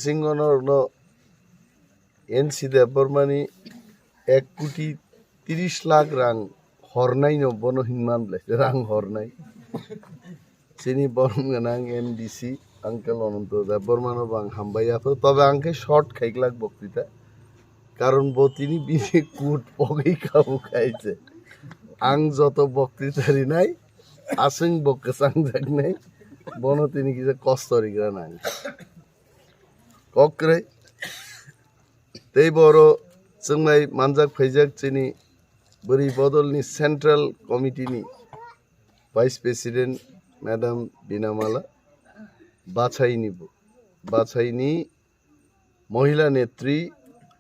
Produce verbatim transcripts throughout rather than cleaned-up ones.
Singh no N C Debbarmani ek koti tris lakh rang hornai no bono hinman ble rang hornai. Chini borom gwnang M D C uncle Ananto Debbarma no bang hambai yapha, tobe ang khe short khaiglak boktita. Karon bo tini bini kut pogwi kabu khaise. Ang joto boktita rinai, aswng bo kwchangjaknai, bono tini kisa kosto rigra nang. Kokre, tei boro chwnglai manjak phaijak chini bwrwi bodolni Central Committee ni Vice President Madam Binamala Bachaini bo, Bachaini Mohila Netri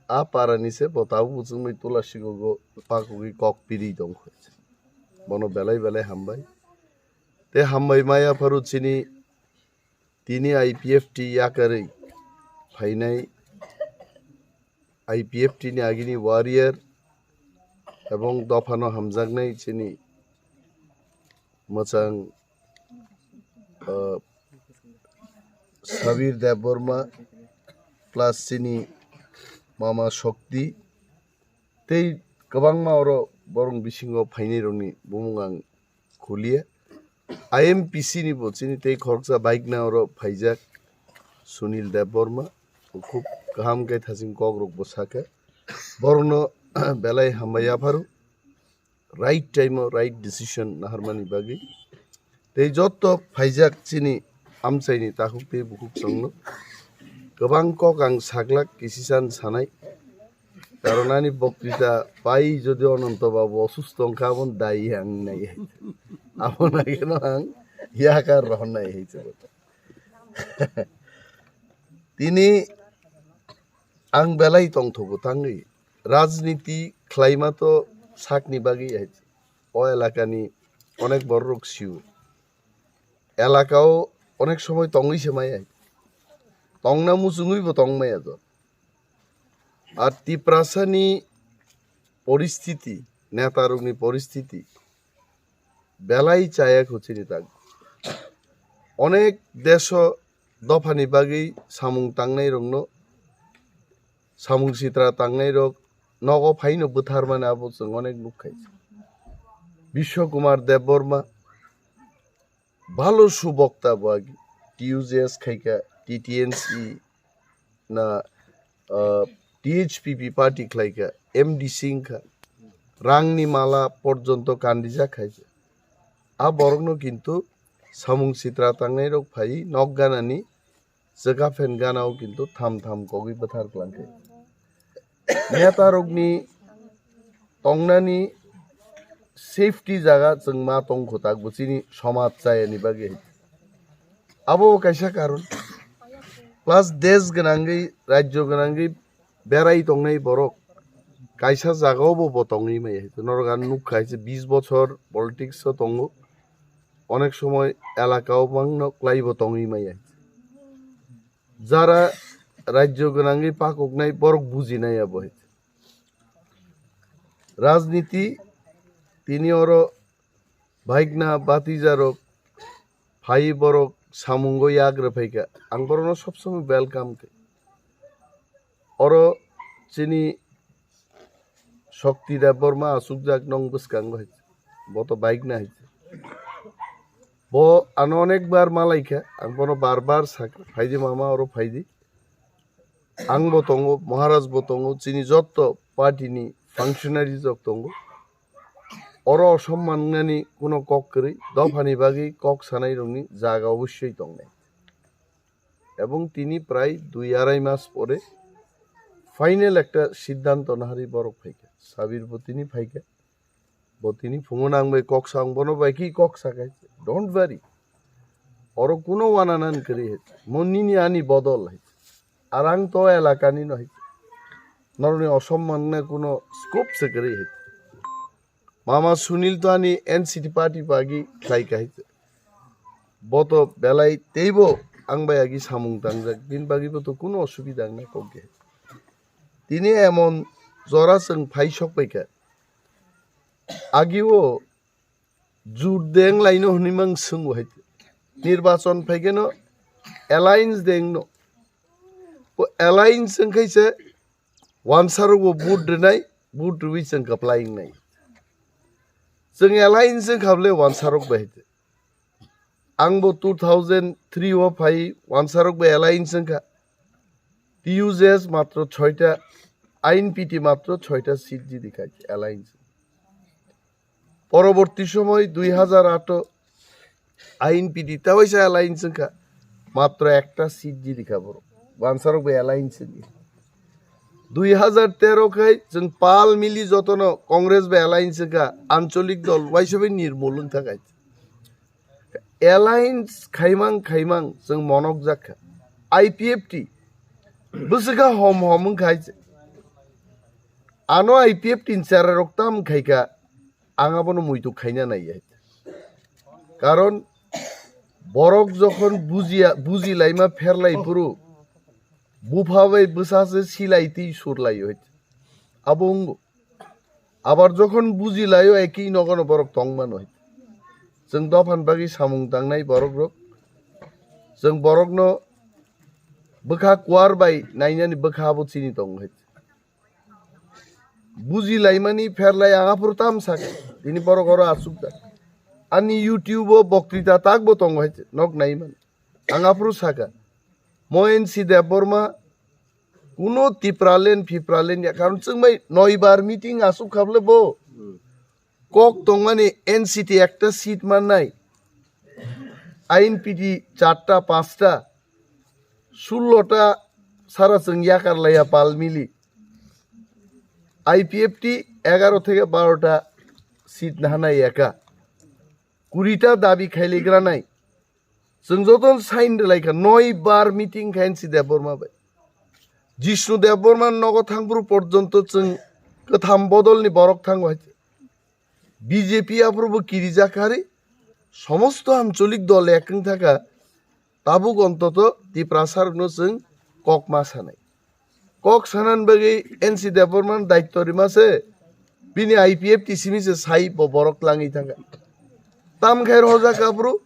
a parani se bo tabuk bo chwngbai Tulasigogo pakugwi kok piri tongkha. Bono belai belai hambai. Te hambai maya pharu chini tini I P F T yakarwi phainai I P F T ni agini warrior ebong dophano hamjaknai chini mwchang, uh, Sabir Debbarma plus chini mama Shakti tei kwbangma oro borok bisingo phainai rokni bumung ang khuliya. I M P C ni bo chini tei khoroksa bike na oro phaijak Sunil Debbarma, khub kaham khe thaching kok rok bo sakha. Borokno belai hambai yapharu, right time o right decision naharmani bagwi. Tei joto phaijak chini amchaini takhuk tei bukhuk chwngno kwbang kok ang saglak kisisan sanai. Karon ani boktita pai jodi Ananto Babu osusto wngkha, aboni dai ang nai hai. Abo nai kheno ang yakar rohon nai hai se. Tini ang belai tongthogo tangwi rajniti khlaima to sakni bagwi hai. O elakani onek bororok sio. Elakao onek somoi tongwi se maya. Tongna muchungwi bo tong maya to. Ar Tiprasani poristiti, netarokni poristiti belai chaya kho chini tak. Onek deso dophani bagwi samung tangnairokno, samung sitra tangnairok nogo phaino bwtharmani abo chwng onek nukkhai. Bishwa Kumar Debbarma, bhalo subokta bo agi, T U J S khaika, T T N C na, ah, T H P P party khlaika, M D C wngkha, rangni mala porjonto kandijak khaisa. A borokno kintu samung sitra tangnairok phai nok ganani chwka phen ganao kintu tham tham kogwi bwthar klangkhe. Netarokni tongnani safety jaga chwng ma tongkho tak bo chini somaj chayani bagwi hai. Abo bo kaisa karon. Plus desh gwnangwi, rajyo gwnangwi berai tongnai borok kaisa jagao bo, bo tongwi maya hai. Norok ang nukha hai se bis bochor politics o tongo. Onek somoi elakao bangno klai bo tongwi maya hai. Jara rajyo gwnangwi pakoknai borok bujinai abo hai. Rajniti tini oro bhaikna batijarok phai borok samungo yak rwphaikha. Ang borokno sob somoi welcome khe. Oro chini Shakti Debbarma asukjak nong bwskango hai. Bo to bike na hai. Bo ano onek bar malaikha, ang bono bar bar sakha, phaidi mama oro phaidi. Ang bo tongo, Maharaj bo tongo, chini jotto party ni functionaries rok tongo. Oro osomman wngnani kuno kok kwrwi, dophani bagwi kok sanai rokni jaga obossoi tongnai. Ebong tini prai dui arai mas pore final ekta siddhanto naharwi borok phaikha. Sabir bo tini phaikha. Bo tini phungo nang bai kok sa, ang bono bai ki kok sa kai. Don't worry. Oro kuno wananan kwrwi hai. Mo nini ani bodol hai. Ar ang to elakani no hai. Noroni osomman na kuno scope se kwrwi hai. Mama Sunil to ani N C T party bagi khlai kahai. Bo to belai teibo ang bai agi samung tangjak. Bini bagi bo to kuno osubida wngna kok ge. Tini emon jora chwng phai sok pai kha. Agi o jut deng laino hwnwi mang swngo hai. Nirbachon phai khe no alliance deng no. Bo alliance wngkhaisa wansarokbo vote rwnai, vote rwui chwng kwplai wngnai. Chwng alliance wngkha bwle wansarok bai. Angbo two thousand three o phai wansarok bai alliance wngkha. T U J S matro choita, I N P T matro choita seat jidi kha alliance. Poroborti somoy dui hazar ato I N P T tawaisa alliance wngkha, matro ekta seat jidi kha borok, wansarok bai alliance wngkha. Dui hazar tero khai chwng pal mili jotono Congress bai alliance wngkha, ancholik dol waisa bai nirmul wngkha khai. Alliance khaimang khaimang chwng monok jak kha. I P F T bwswkha hom hom wngkha hai se. Ano I P F T ni chera rok tam khai kha, ang abono muitu khaina nai hai. Karon borok jokhon bujiya, buji laima pherlai phuru, bupha bai bwsa se silai twi sur lai hai. Abo wngo. Abar jokhon buji laio, ekhi nogono borok tong mano hai. Chwng dophani bagwi samung tangnai borok rok. Chwng borokno bwkha kuar bai nainani bwkha abo chini tongo hai. Buji laimani pherlai ang aphuru tam sakha. Tini borok oro asuk da. Ani YouTube o bokrita takbo tongo hai, nok nai man. Ang aphuru sakha. Mo N C Debbarma kuno Tipraland, Phipraland ya, karon chwng bai noibar meeting asuk kha bwle bo. Kok tongmani N C T ekta seat mannai, I N P T charta, panchta, sullo ta sara chwng yakar laiya pal mili. I P F T egaro theke baro ta seat nahanai eka. Kuri ta dabi khailigra nai. Chwng jotono sign rwlai kha, noi bar meeting kha N C Debbarma bai. Jishnu Debbarma nogo thangphuru porjonto chwng kwtham bodolni borok thango hai. B J P aphuru bo kirijak kha ri, somosto ancholik dol ek wng thaka, tabuk ontoto Tiprasa rokno chwng kok ma sanai. Kok sanan bagwi N C Debbarman daitto rima se, bini I P F T simi se sai bo borok langwi thangkha. Tam khe rojak aphuru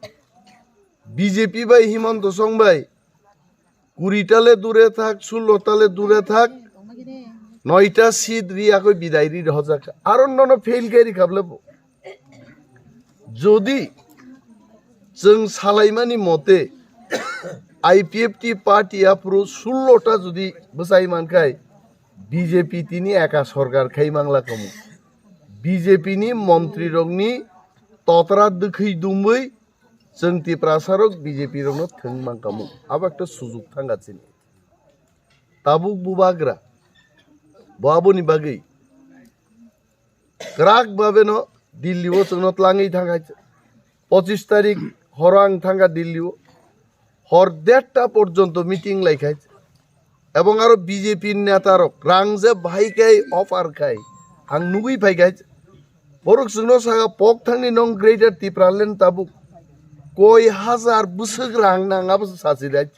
B J P bai Himanta Song bai kuri ta le dure thak, sullo ta le dure thak, noita seat ri akoi bidai ri rojak. Aro nono fail khe ri khable bo. Jodi chwng salaimani mote I P F T party aphuru sullo ta jodi bwchai mankhai B J P tini eka sorkar khai mangla kamu. B J P ni montri rokni totra dwkhwi dumwi chwng Tiprasa rok B J P rokno thwng mangkamu. Abo ekta sujuk thangkha chini. Tabuk bubagra bo aboni bagwi kwrak babeno Delhi o chwngno tlangwi thangkha. Pochis tarik horo ang thangkha Delhi o. Hor derta porjonto meeting laikha. Ebong aro B J P neta rok rang je bahai khai offer khai ang nugwi phai khai. Borok chwngno saka pok thangni nong Greater Tipraland tabuk koi hajar bwswk rang nang abo se sachi rai.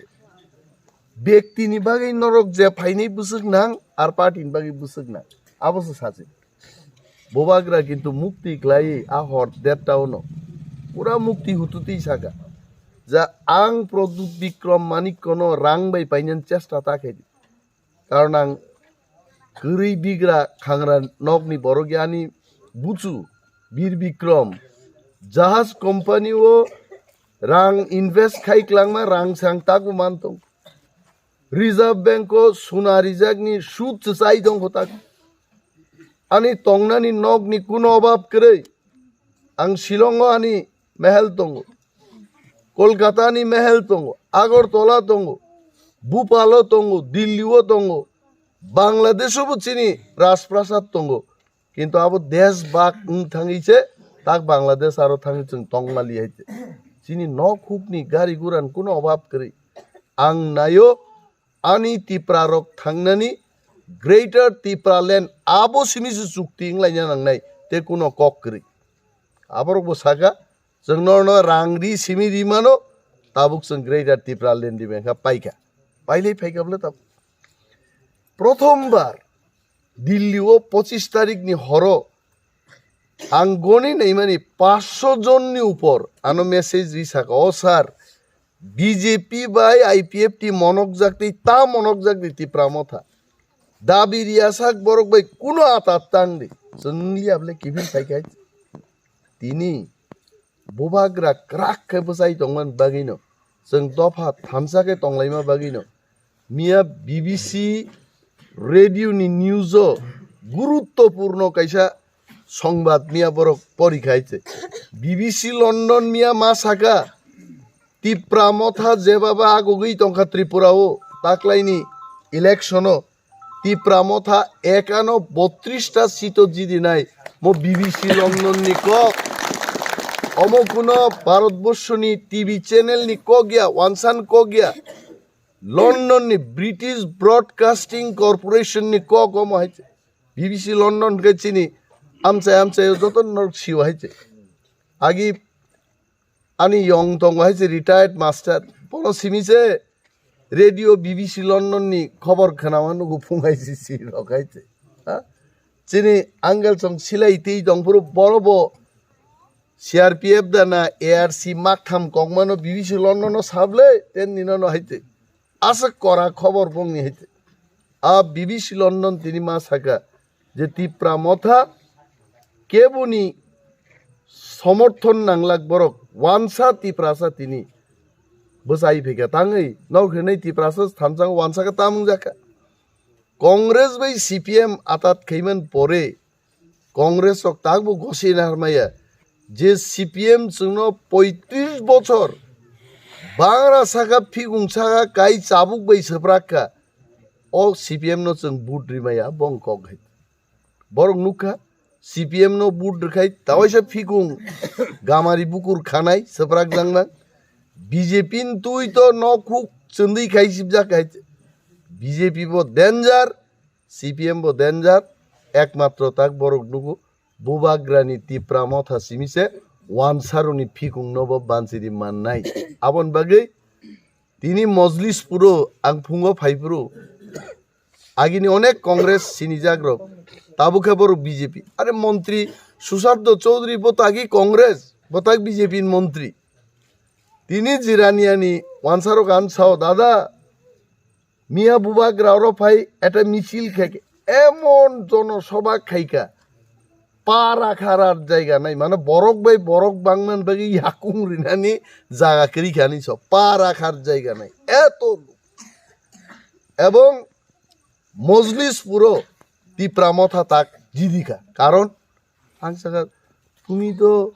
Bekti ni bagwi norok je phaini bwswk nang ar party ni bagwi bwswk nang abo se sachi. Bubagra kintu mukti khlai a hor derta ono. Pura mukti hututi saka. Ja ang Pradyut Bikram Manikko no rang bai painani chesta ta khe di. Karon ang kwrwi bigra khangra nokni borok yani buchu Bir Bikram jahaj company o rang invest khai klangma rang sang taku man tong. Reserve Bank o suna rijakni sud chwchai tongkho tak. Ani tongnani nokni kuno obab kwrwi. Ang Shillong o ani mehel tongo. Kolkata ni mehel tongo. Agartala tongo. Bhopal o tongo. Delhi o tongo. Bangladesh o bo chini Rajprasad tongo. Kintu abo desh bak wng thangwi se tak Bangladesh aro thangwi chwng tongmali hai se. Chini nok hukni gari guran kuno obab kwrwi. Ang naio ani Tipra rok thangnani Greater Tipraland abo simi se chukti wnglaina nangnai tei kuno kok kwrwi. Aborok bo saka chwng norno rang ri simi ri mano tabuk chwng Greater Tipraland ri mangkha paikha. Pailai phaikha bwle tabuk. Prothom bar Delhi o pochis tarik ni horo ang goni naimani paanch sho jon ni upor ano message ri saka, "O sir, B J P bai I P F T monokjak tei ta monokjak di Tipra Motha. Dabi riyasak borok bai kuno atat tang di. Chwng liya bole kiphil phaikhai. Tini bubagra krak khe bwchai tongmani bagwino, chwng dopha thansa khe tonglaima bagwino, miya B B C radio ni news o guruttopurno kaisa songbat miya borok porikhai se. B B C London miya ma saka, Tipra Motha jebaba agogwi tongkha Tripura o taklaini election o, Tipra Motha ekano botris ta seat o jidinai mo B B C London ni kok. Omo kuno Bharat Borshoni T V channel ni kok ya, wansan kok ya. London ni British Broadcasting Corporation ni kok omo hai se. B B C London ke chini amchai amchai o joto norok siwa hai se. Agi ani yong tongo hai se retired master. Bono simi se radio B B C London ni khobor khwnama nugo phung hai se si rok hai se. Ha? Chini angel chong silai twi tong phuru boro bo C R P F da na A R C maktham kokmano B B C London no sable ten nino no hai se. Aswk kora khobor bongni hai se. A B B C London tini ma saka je Tipra Motha keboni somorthon nanglak borok wansa Tiprasa tini bwchai phika tangwi nok hwnwi Tiprasa thansa wansa khe tamung jakha. Congress bai C P M atat khaiman pore Congress rok takbo gosina harmaya je C P M chwngno poitris bochor bangra saka phigong saka kai chabuk bai swprak kha. O C P M no chwng vote rimaya bong kok hai. Borok nukha C P M no vote rwkhai tawaisa phikung gamari bukur khanai swprak jangnang. B J P ni twi to nok huk chwndwi khai sibjak hai. B J P bo danger, C P M bo danger, ekmatro tak borok nugo bubagrani Tipra Motha simi se wansaroni phikung no bo bansiri mannai. Aboni bagwi tini Mojlis puro ang phungo phai phuru agini onek Congress sinijak rok, tabuk khe borok B J P. Are montri Sushant Chowdhury bo tagi Congress, bo tak B J P ni montri. Tini Jiraniani wansarok ang sao, dada, miya bubagra oro phai eta michil khaikhe emon jono soba khaikha, pa rakharar jaiga nai, mane borok bai borok bangman bagwi yakung rinani jaga kwrwi kha ni so, pa rakhar jaiga nai. Eto ebong Mojlis puro Tipra Motha tak jidikha. Karon ang saka, tumi to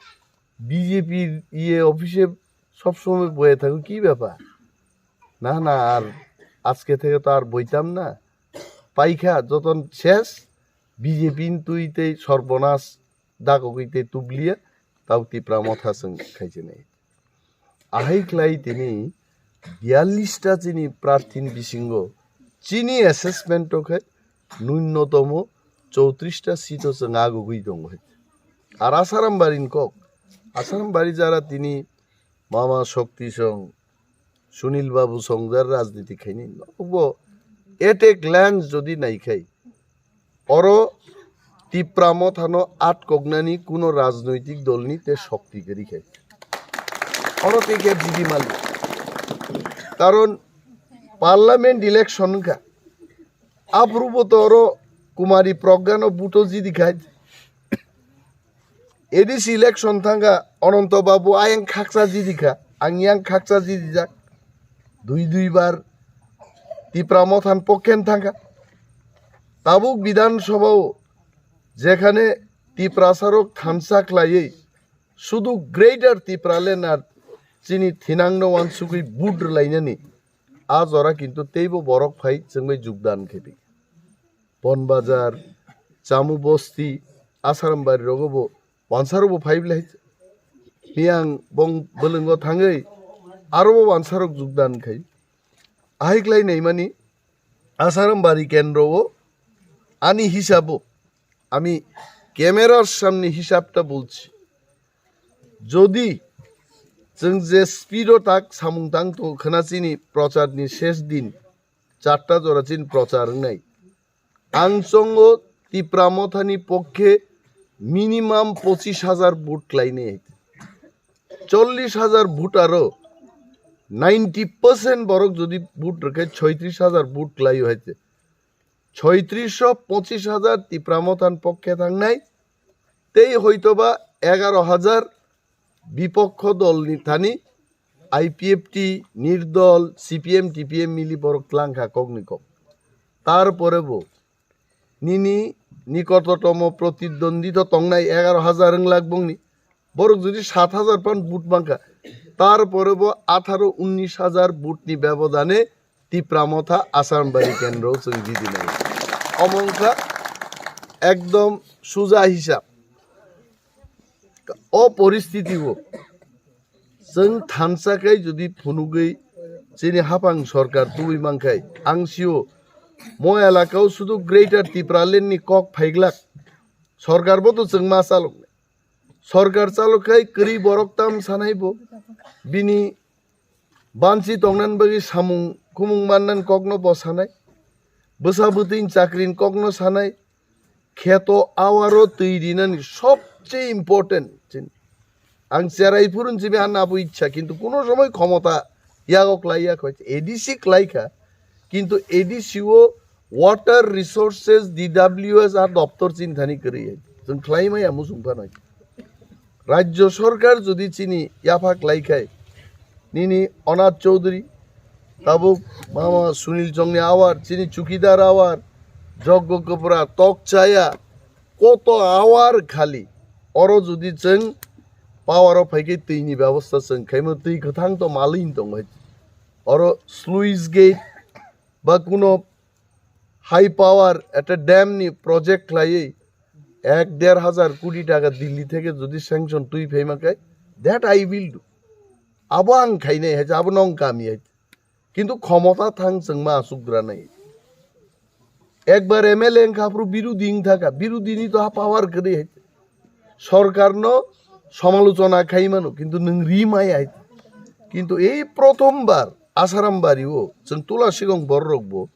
B J P iye office সব সময় বয়ে থাকো, কি ব্যাপার? না, না, আর আজকে থেকে তো আর বইতাম না। পাইখা যতন শেষ, B J P ntwi tei sorbonas dakogwi tei tubliya, tau Tipra Motha chwng khaichinai. Ahai khlai tini biyallis ta chini prarthini bisingo chini assessment o khe nunnotomo chowtris ta seat o chwng agugwi tongo hai. Ar Asaram Bari ni kok, Asaram Bari jara tini Mama Shakti song, Sunil Babu song jar rajniti khaini, bo at a glance jodi naikhai, oro Tipra Mothano atkoknani kuno rajnoitik dolni te shokti kwrwi khe. Oro te khe jidi mali. Karon parliament election wngkha. Aphuru bo to oro Kumari Pragya no buto jidi khai. A D C election thangkha, Ananto Babu ayang khaksa jidi kha, ang yang khaksa jidi jak. Dui dui bar Tipra Mothan pokhen thangkha. Tabuk Bidhan Sabha o jekhane Tiprasarok thansa khlaiwi sudu Greater Tipraland ar chini thinangno wansugwi vote rwlainani a jora kintu teibo borok phai chwngbai jogdan khebi. Bonbazar, Chamu Bosti, Asaram Bari rogo bo wansarok bo phai bwlai. Miyang bong bwlwngo thangwi aro bo wansarok jogdan khai. Ahai klai naimani Asaram Bari kendro o ani hisabo, ami camera samni hisabta bolchi. Jodi chwng je speed o tak samung tang to khna chini prochar ni ses din charta jora chini prochar wngnai. Ang chongo Tipra Mothani pokkhe minimum pochis hajar vote klainai. Chollis hajar vote aro ninety percent borok jodi vote rwkhe soitris hajar vote klaio haite, soitris pochis hajar Tipra Mothan pokkhe thangnai, tei hoitoba egaro hajar bipokho dolni thani I P F T, Nirdol, C P M, T P M mili borok tlangkha kokni kok. Tarpore bo nini nikototomo protidwondwi to tongnai egaro hajar wng lak bongni, borok jodi sat hajar pan vote mankha, tarpore bo atharo unnish hajar vote ni bebodane Tipra Motha Asarambari kendro chwng jidi nai. Omo wngkha ekdom suja hisab. O poristiti o chwng thansa khai jodi phunugwi chini hapang sorkar tubui mankhai, ang sio mo elakao sudu Greater Tipraland ni kok phaiglak. Sorkar bo to chwng ma chalok. Sorkar chalok khai kwrwi borok tam sanai bo. Bini bansi tongnan bagwi samung khumung mannan kokno bo sanai. Bwsa bwtwini chakrin kokno sanai. Kheto awaro twi rinani sobche important chini. Ang cherai phurun chini anna abo ichha, kintu kuno somoi khomota yago klai ya khoi. A D C klai kha, kintu A D C o Water Resources, D W S a doptor chini thani kwrwi. Chwng khlai maya musung phanai. Rajya Sarkar jodi chini yapha klai khai, nini Anath Chaudhary, tabuk mama Sunil Chongni awar, chini Chukidar awar, Joggo Kopra, Tok Chaya, koto awar khali. Oro jodi chwng power o phaikhe twini bebosta chwng khaimo, twi kwthang to malwini tongo. Oro sluice gate ba kuno high power ekta dam ni project khlaiwi ek der hajar koti taka Delhi theke jodi sanction twi phaima khe, that I will do. Abo ang khainai hai, abo nong kami hai. Kintu khomota thang chwng ma asuk dra nai. Ekbar M L A wngkha aphuru birudi wngthaka, birudi ni to ha power kwrwi hai. Sorkar no samalochona khai mano, kintu nwng ri maya hai. Kintu ei prothom bar Asaram bari o chwng tula sigong borok bo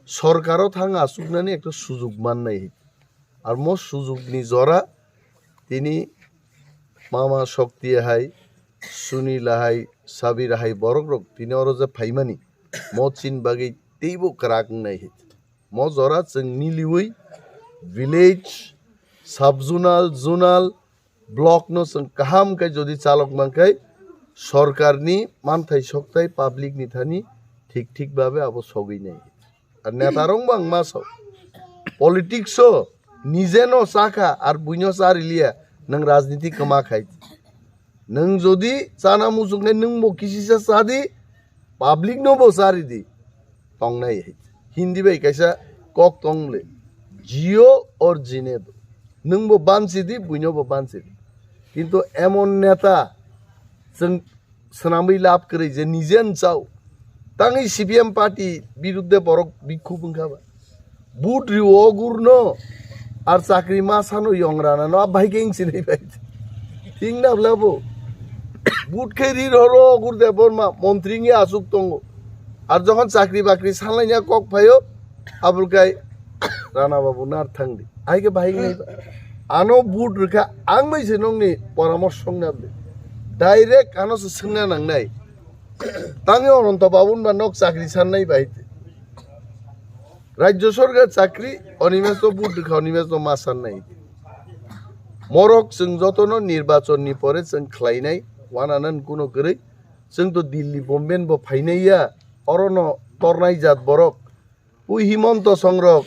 sorkar o thang asuk nani ekta sujug man nai hai. Ar mo sujug ni jora tini mama Shakti hai, Sunila hai, Sabira hai borok rok tini oro je phaimani mo chin bagwi teibo kwrak wng nai hai. Mo jora chwng miliwi village, sub zonal, zonal, block no chwng kaham khe jodi chalok man khe sorkar ni manthai sokthai public ni thani thik thik babe abo sogwi nai. Ar neta rok bang ma sok. Politics o nije no chakha ar buino chariliya, nwng rajniti kwma khai. Nwng jodi chana muchungnai nwng bo kisisa chadi, public no bo charidi. Tongnai hai. Hindi bai kaisa kok tong le. Jio or jine do. Nwng bo bansi di, buino bo bansi di. Kintu emon neta chwng swnamwi lab kwrwi je nije nchao. Tangwi C P M party birudde borok bikhub wngkha ba. But rio ogur no ar chakri ma sano yong rana no abai keng sinai bai. Thing na bla bo. But khe ri ro ro ogur de borma montri ngi asuk tongo. Ar jokhon chakri bakri sanlaina kok phaio abul kai rana babu nar thangdi. Ai khe bai nai ba. Ano but rikha ang bai se nongni poramorso wngna bli. Direct ano se swngna nangnai. Tangwi Ononto Babun ba nok chakri sannai bai. Rajya Sarkar chakri, Animesh no but rikha, Animesh no ma sannai. Morok chwng jotono nirbachon ni pore chwng khlainai, wananan kuno kwrwi. Chwng to Delhi, Bombay bo phainai ya, orono tornai jat borok. Ui Himanta Songrok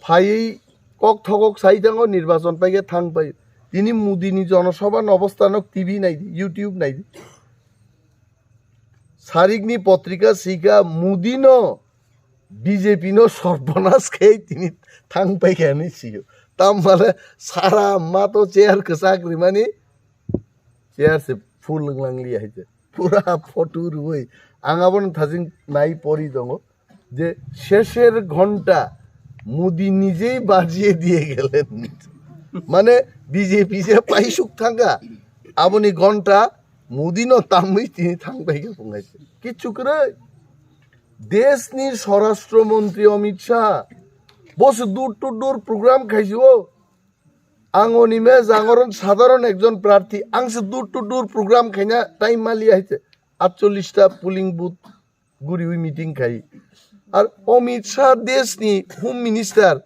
phaiwi kok thokok sai thango nirbachon paikhe thang pai. Tini Modi ni jonosabha no obostha nok T V naidi, YouTube naidi. Sarikni potrika sika Modi no B J P no sorbonas khe tini thang paikha hinwi sio. Tam male sara ma to chair kwchak rimani chair se full wnglang liya hai se. Pura photo rwui ang abono thajing nai pori tongo je shesher ghonta Modi nijei bajiye diye gelen. Mane B J P je paisuk thangkha aboni ghonta Modi no tamwi tini thang paikha pungai se. Kichu kwrwi. Deshni Swarashtra Montri Amit Shah bo se door to door program khaisio. Ang Animesh, ang oro sadharon ekjon prarthi, ang se door to door program khaina time maliya hai se. atchollish ta polling booth guriwi meeting khai. Ar Amit Shah desh ni Home Minister,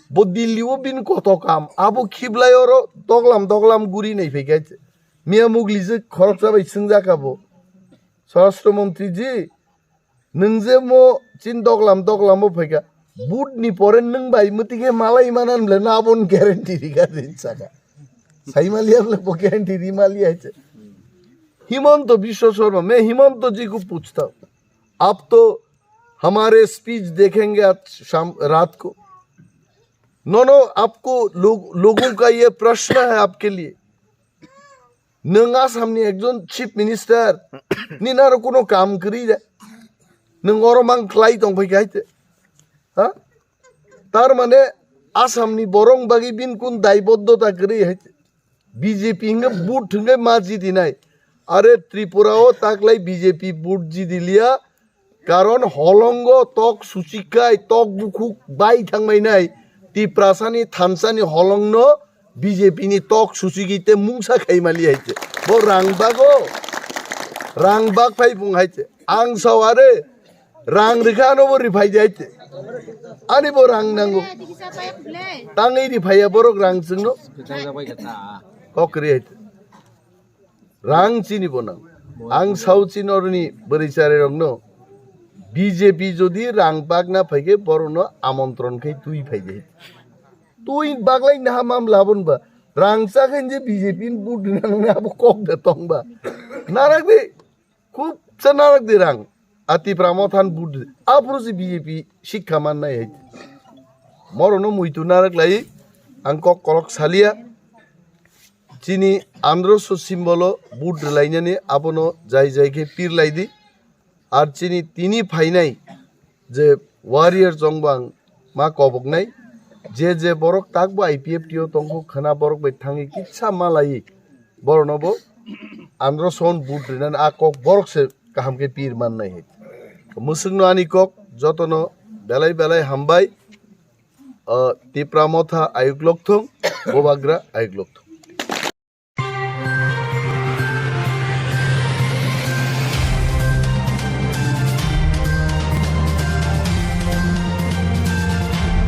bo Delhi o bin koto kam, abo khiblai oro doglam doglam guri nai phai kha. Miya mugli je khoroksa bai swngjak abo, "Swarashtra Mantri ji, nwng je mo chin doglam doglam o phai kha, vote ni pore nwng bai mwtwi khe malai manan ble na abon guarantee ri kha," din saka. Sai maliya ble bo guarantee ri maliya hai se. Himanta Biswa Sarma, "मैं हिमंत जी को पूछता हूँ, आप तो हमारे स्पीच देखेंगे आज शाम रात को। नो नो, आपको लोग, लोगों का ये प्रश्न है आपके लिए। Nwng Assam ni ekjon chief minister, nini aro kuno kam kwrwi de. Nwng oro mang khlai tong phai kha hai te. Ha? Tar mane Assam ni borok bagwi bin kun daiboddota kwrwi hai te. B J P hingke vote hingke ma jidinai. Are Tripura o taklai B J P vote jidiliya. Karon holongo tok suchikai, tok bukhuk bai thangmainai. Tiprasani thansani holongno B J P ni tok suchigwi te mungsa khaimali hai te. Bo rang bago. Rang bak phai bung hai te. Ang sao are rang rikha ano bo riphai jai te. Ani bo rang nango. Tangwi riphaiya borok rang chwngno. Kok kwrwi hai te. Rang chini bo nang. Ang sao chini oroni bwrwi charai rokno. B J P jodi rang bakna phaikhe borokno amontron khai twi phai jai. Twi baglai naha mam labon ba. Rang chakhe je B J P ni vote rina nang abo kok da tong ba. Narak de. Khub cha narak de rang. A Tipra Motha ni vote de. Aphuru se B J P sikha man nai hai. Moro no muitu narak lai. Ang kok kolok salia. Chini andro so symbol o vote rwlainani abono jai jai khe pir lai di. Ar chini tini phainai je warrior chongbang ma koboknai, je je borok takbo I P F T o tongkho khwna borok bai thangwi kitsa ma laiwi borokno bo andro son vote rinani a kok borok se kaham khe pir mannai hai. Mwswkno ani kok jotono belai belai hambai. O Tipra Motha ayuk lokthung, Bubagra ayuk lokthung.